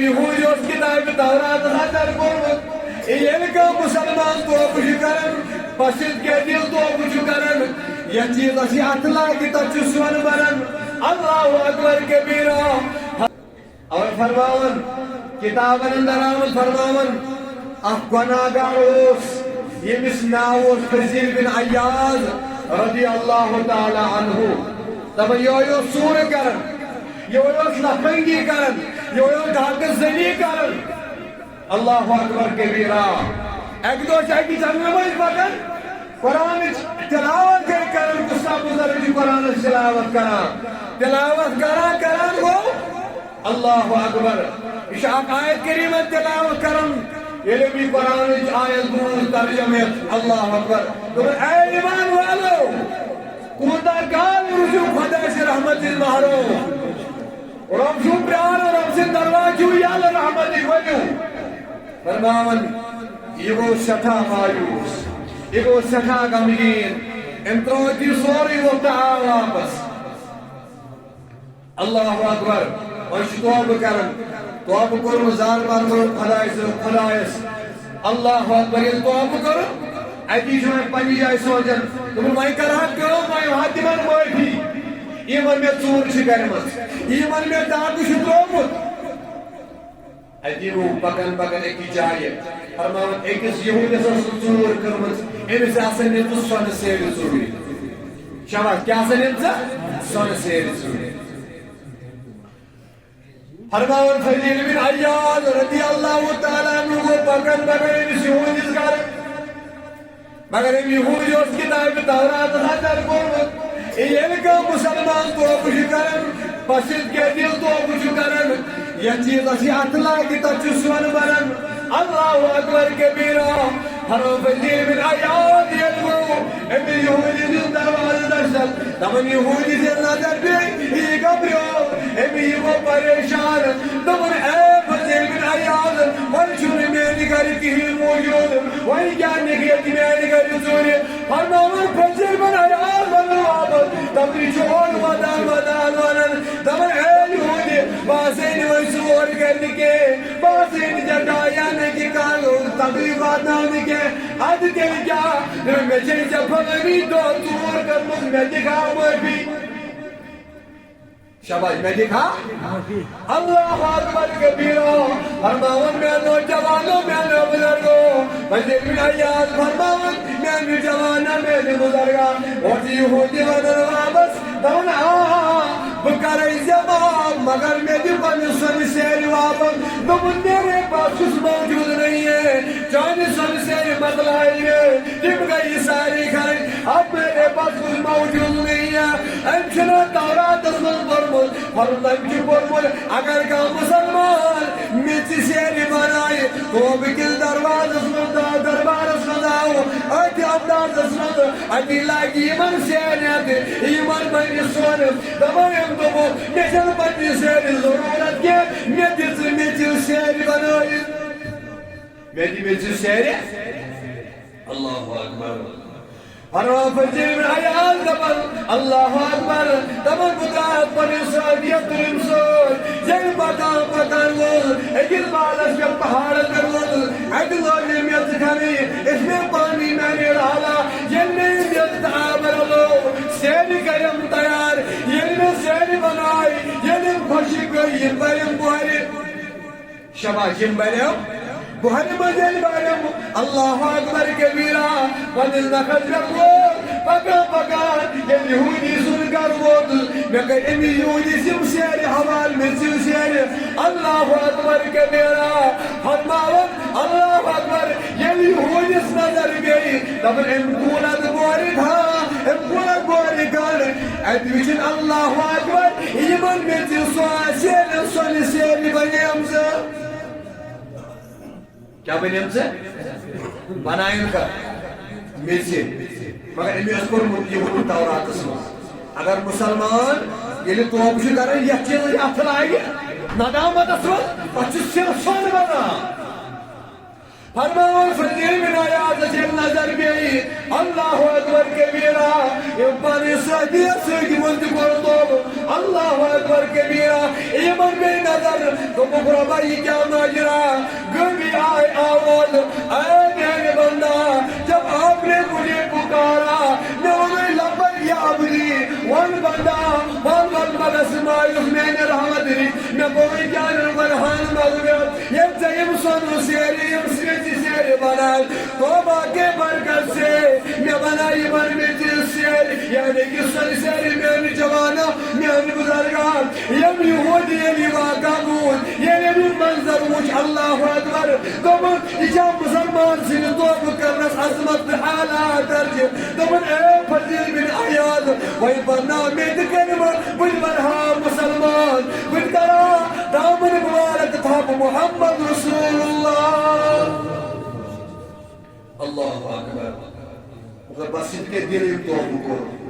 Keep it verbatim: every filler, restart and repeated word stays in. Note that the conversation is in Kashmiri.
یہودی اوس کتابِ توراتس اندر پوٚرمُت۔ ییٚلہِ کانٛہہ مسلمان توبہٕ چھُ کران، پسند کے دل توبہٕ چھُ کران، یتھ چیٖزس یہِ اتھٕ لاگہِ، تتھ چھُ سۄن بنان۔ اللہ اکبر کبیرا۔ اور فرماوان، کتابن اندر آمُت فرماوان، اکھ گناہگار اوس، ییٚمِس ناو اوس فضیل بن عیاض رضی اللہ تعالی عنہ۔ دپان، یہوے اوس ژوٗرٕ کران، یہوے اوس لفنگی کران، یہوے اوس ڈاکہٕ زنی کران۔ اللہ اکبر کبیرا۔ اکہِ دۄہ چھِ اکہِ جنگلہٕ مٔنٛزۍ پکان، قرآنٕچ تلاوت گٔے کران، کُس سا بُزرگ چھُ قرآنٕچ تلاوت کران۔ تلاوت کران کران گوٚو اللہ اکبر۔ یہِ چھُ اکھ آیت کریمہ تلاوت کران۔ ییٚلہِ أمۍ یہِ قرآنٕچ آیت بوٗز، ترجمہٕ ہٮ۪تھ، اللہ اکبر۔ دوٚپُن، اے ایمان والو، کوٗتاہ کال روٗزِو خۄداے سٕنٛدِ رحمتہِ محروم؟ رۄب چھُو پرٛاران، رۄب سٕنٛدِ دروازٕ چھُو یَلہٕ، رحمتٕکۍ ؤنِو۔ فرماوان، یہِ گوٚو سٮ۪ٹھاہ مایوٗس، یہِ گوٚو سٮ۪ٹھاہ غمگیٖن، أمۍ ترٛوو یہِ سورُے ووٚتھ تہٕ آو واپس۔ اللہ اکبر۔ وۄنۍ چھُ توبہٕ کران۔ توبہٕ کوٚرمُت، زار پار کوٚرمُت خۄدایہِ سۭتۍ، خۄدایس۔ اللہ اکبر۔ ییٚلہِ توبہٕ کوٚر، اتی چھُ وۄنۍ پننہِ جایہِ سونٛچان، دوٚپُن، وۄنۍ کرٕ ہا کٲم، وۄنۍ ہا دِمن معٲفی۔ یِمن مےٚ ژوٗر چھِ کٔرمٕژ، یِمن مےٚ داکہٕ چھُ ترٛوومُت۔ اتی گوٚو پکان پکان أکِس جایہِ، فرماوان، أکِس یہودیس ٲس ژوٗر کٔرمٕژ، أمِس آسن نِمژٕ سۄنہٕ سیرِ ژوٗرِ۔ شاباش، کیٛاہ آسن نِمژٕ؟ سۄنہٕ سیرِ ژوٗرِ۔ فرماوان، فضیل بن عیاض رضی اللہ تعالیٰ عنہ گوٚو پکان پکان أمِس یہودیس گرٕ۔ مگر أمۍ یہودی اوس کتابِ توراتس اندر پوٚرمُت۔ ییٚلہِ کانٛہہ مسلمان توبہٕ چھُ کران، پسند کے دل توبہٕ چھُ کران، یتھ چیٖزس یہِ اتھٕ لاگہِ، تتھ چھُ سۄن بنان۔ اللہ اکبر کبیرا۔ فرماوان، فضیل بن عیاض ییٚلہِ گوٚو، أمۍ یہودی دیُت دروازٕ دستک۔ دپان، یہودی ییٚلہِ نظر پیٚیہِ، یہِ گھبریو، أمۍ یہِ گوٚو پریشان۔ دوٚپُن، اے فضیل بن عیاض، وۄنۍ چھُنہٕ میانہِ گرِ کِہیٖنۍ موجود، وۄنۍ کیٛاہ نِکھِ ییٚتہِ میانہِ گرِ ژوٗرِ؟ فرماوان، فضیل بن عیاض ونان واپس، دپان، یہِ چھُ اورٕ ودان ودان ونان، دپان، اے یہودی، بہٕ ہسا یِنہٕ وۄنۍ ژوٗر کرنہِ کینٛہہ، بہٕ ہسا یِنہٕ ژےٚ ڈایہِ اننہٕ کہِ کانٛہہ تکلیف واتناونہٕ کینٛہہ۔ ادٕ تیٚلہِ کیٛاہ؟ مےٚ چھے ژےٚ فلٲنی دۄہ ژوٗر کٔرمٕژ، مےٚ دِ کھا معٲفی۔ شاباش، مےٚ دِ کھا۔ اللہ اکبر کبیرا۔ فرماوان، میانیو جوانو، میانیو بزرگو۔ فضیل بن عیاض فرماوان، میانیو جوانو، میانیو بزرگو۔ اورٕ چھُ یہودی ونان واپس، دپان، آ، بہٕ کرے ژےٚ معاف، مگر مےٚ دِ پننہِ سۄنہٕ سیرِ واپس۔ دوٚپُن، میرے پاس کچھ موجود نہیں ہے، چانہِ سۄنہٕ سیرِ مۄکلایہِ، تِم گٔیہِ سارے خرٕچ۔ اب میرے پاس کچھ موجود نہیں ہے۔ أمۍ چھُنہ توراتس منٛز پوٚرمُت، فرماوان، أمۍ چھُ پوٚرمُت، اگر کانٛہہ مسلمان میٚژِ سیرِ بنایہِ، توبہٕ کِس دروازس منٛز، دربارس منٛز آو، أتھۍ اندازس منٛز، اتی لاگہِ یِمن سیرِ اَتھِ، یِمن بنہِ سۄن۔ دپان، أمۍ دوٚپُکھ، مےٚ چھَنہٕ پننہِ سیرِ ضروٗرت کینٛہہ، مےٚ دِ ژٕ میٚژِ سیرِ بنٲوِتھ۔ مےٚ دِ میٚژِ سیرِ۔ اللہ اکبر۔ فرماوان، فضیل بن عیاض دپان، اللہ اکبر، دپان، بہٕ درٛاس پنٕنۍ صحابیت تُلٕنۍ سۭتۍ۔ ییٚلہِ پکان پکان ووت، أکِس پہاڑس پٮ۪ٹھ، پہاڑس پٮ۪ٹھ ووتُس، اتہِ لٲج مےٚ میٚژ کھنٕنۍ، یُتھ مےٚ پانی میانہِ رلہٕ۔ ییٚلہِ مےٚ یہِ میٚژ تہٕ آب رلوو، سیرِ کریم تیار۔ ییٚلہِ مےٚ سیرِ بنایہِ، ییٚلہِ یِم خۄشٕکۍ گٔے، یِم بریم بۄہرِ۔ شاباش، یِم بریم بۄہرِ منٛز ییٚلہِ بریم، اللہ اکبر کبیرا، پننِس نکھس پٮ۪ٹھ ووت، پکان پکان ییٚلہِ یہودی سُنٛد گرٕ ووتُس، مےٚ کٔرۍ أمِس یہودیس یِم سیرِ حوالہٕ، میٚژِ سیرِ۔ اللہ اکبر کبیرا۔ فرماوان، اللہ اکبر، ییٚلہِ یہودیس نظر پیٚیہِ، دپان، أمۍ کوٗن اتھ بۄہرِ تھاو، أمۍ کوٗن اتھ بۄہرِ کڑ؟ اتہِ وٕچھِن، اللہ اکبر، یِمن میٚژِ سۄ سیرِ، سۄنہٕ سیرِ بنیمژٕ۔ کیٛاہ بنیمژٕ؟ بنایَن کر؟ میٚژِ۔ مگر أمۍ اوس پوٚرمُت یہِ ووٚنمُت توراتس منٛز، اگر مسلمان ییٚلہِ توبہٕ چھُ کران، یتھ چیٖزس یہِ اتھٕ لاگہِ، ندامتس منٛز، پتہٕ چھُ سِر سۄن بنان۔ فرماوان فضیل بن عیاض ییٚلہِ نظر پیٚیہِ، اللہ اکبر کبیرہ، یِم پنٕنۍ صحبیت سۭتۍ یِمن تہِ کوٚر توبہٕ، اللہ اکبر کبیرہ، یِمن پیٚیہِ نظر، دوٚپُکھ، رۄبا، یہِ کیٛاہ ماجرا؟ گٲمی آے آواز، اے میانہِ بندا، جب آپ نے مجھے پکارا، مےٚ ووٚنُے لبیک یا عبدی، وَن بندا، وَن، وَن مگس مایوس میانہِ رحمت نِش، مےٚ گوٚوُے چانٮ۪ن گۄنہَن مغفرت۔ ییٚلہِ ژےٚ یِم سۄنہٕ سیرِ، یِم سرٛیٚژِ سیرِ بناے، توبہ کے برکت سے مےٚ بناے یِمن میٚژِ سیرِ، یعنی کہِ سۄنہٕ سیرِ میانہِ جوانا، میانہِ بزرگا، یِم یہودی ییٚلہِ یہِ واقعہ بوٗز، ییٚلہِ أمۍ یہِ منظر وُچھ، اللہ اکبر، دوٚپُن، یہِ چھا مسلمان سٕنٛدِ توبہٕ کرنس عظمت تہٕ اعلیٰ درجہٕ؟ دوٚپُن، اے فضیل بن عیاض، وۄنۍ بناو مےٚ تہِ کلمہٕ، بہٕ تہِ بنہٕ ہا مسلمان، بہٕ تہِ کرٕ ہا دامن مبارک تھپھ محمد رسول اللہ۔ اللہ اکبر۔ مگر بس یہِ تہِ کیٛاہ دِلٕے توبہٕ کوٚر۔